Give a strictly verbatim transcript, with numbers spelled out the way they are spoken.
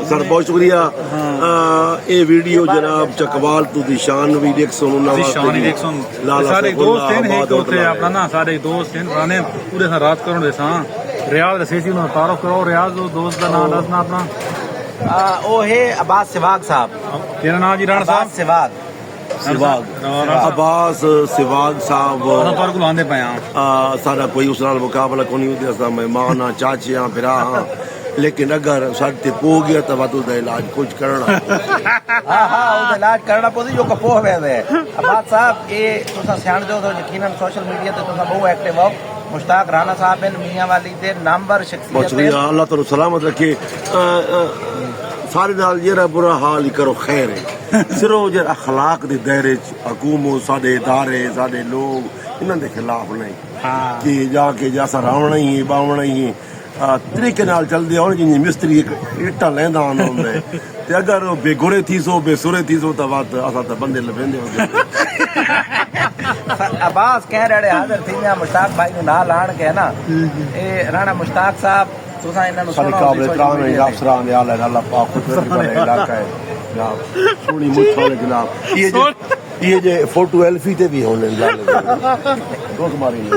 سر، بہت شکریہ۔ آ، اے ویڈیو جناب چکوال تو دی شان وی ݙیکھسن، انہاں واسطے وی۔ لالا سئیں، ساݙے ہک دوست ہن، ہک اتھے اپݨا نا، ساݙے ہک دوست ہن رانے، اودے ساں رات کرݨ ویساں۔ ریاض رسیسی، انہاں دا تعارف کرو۔ ریاض، او دوست دا ناں ݙسنا اپݨا۔ آ، او ہے عباس سواگ صاحب۔ کیڑھا ناں جی رانا صاحب؟ عباس سواگ۔ سواگ۔ عباس سواگ صاحب۔ اساں تہاݙے کول آندے پئے ہاں۔ آ، ساݙا کوئی اس نال مقابلہ کونی ہوندے، اساں مہمان ہاں، چاچے ہاں، بھرا ہاں۔ لیکن اگر ساݙے تے پو ڳیا تاں وت اس دا علاج کجھ کرݨا۔ ہاں، ہاں، اس دا علاج کرݨا پوسی، جو کپوہ ویندے۔ عباس صاحب، اے تساں سیاݨدے ہو، یقیناً سوشل میڈیا تے تساں ٻہوں ایکٹیو ہو۔ مشتاق رانا صاحب ہن، میاں والی دے نامور شخصیت ہن۔ بہت شکریہ، اللہ تعالیٰ سلامت رکھے۔ آ، آ، سارے نال جیڑھا برا حال ہی کرو خیر ہے۔ صرف جیڑھا اخلاق دے دائرے چ حکومت، ساݙے ادارے، ساݙے لوگ انہاں دے خلاف نہیں۔ ہاں۔ کہ جا کے جیسا راوݨا ہی ہے، ٻاوݨا ہی ہے، آ، طریقے نال چلدے ہن، جیویں مستری ہک اٹاں لیندا ہوندا ہے۔ تے اگر او بے گرے تھیسو، بے سرے تھیسو، تاں وت اساں تاں بندے لبھیندے ہوندے۔ عباس کہہ رہے حاضر تھی میں مشتاق بھائی نوں نال آن کے نا۔ اے رانا مشتاق صاحب، تساں انہاں نوں ساݙے سݨو، قابل سوشل احترام میڈیا ہیں، تے۔ افسران دے اعلیٰ، اللہ پاک خود رضی والا علاقہ ہے جناب۔ سوہݨی مچھ والے جناب۔ یہ جو، یہ جو فوٹو ایلفی تے بھی ہونے لالے۔ ݙوک ماری۔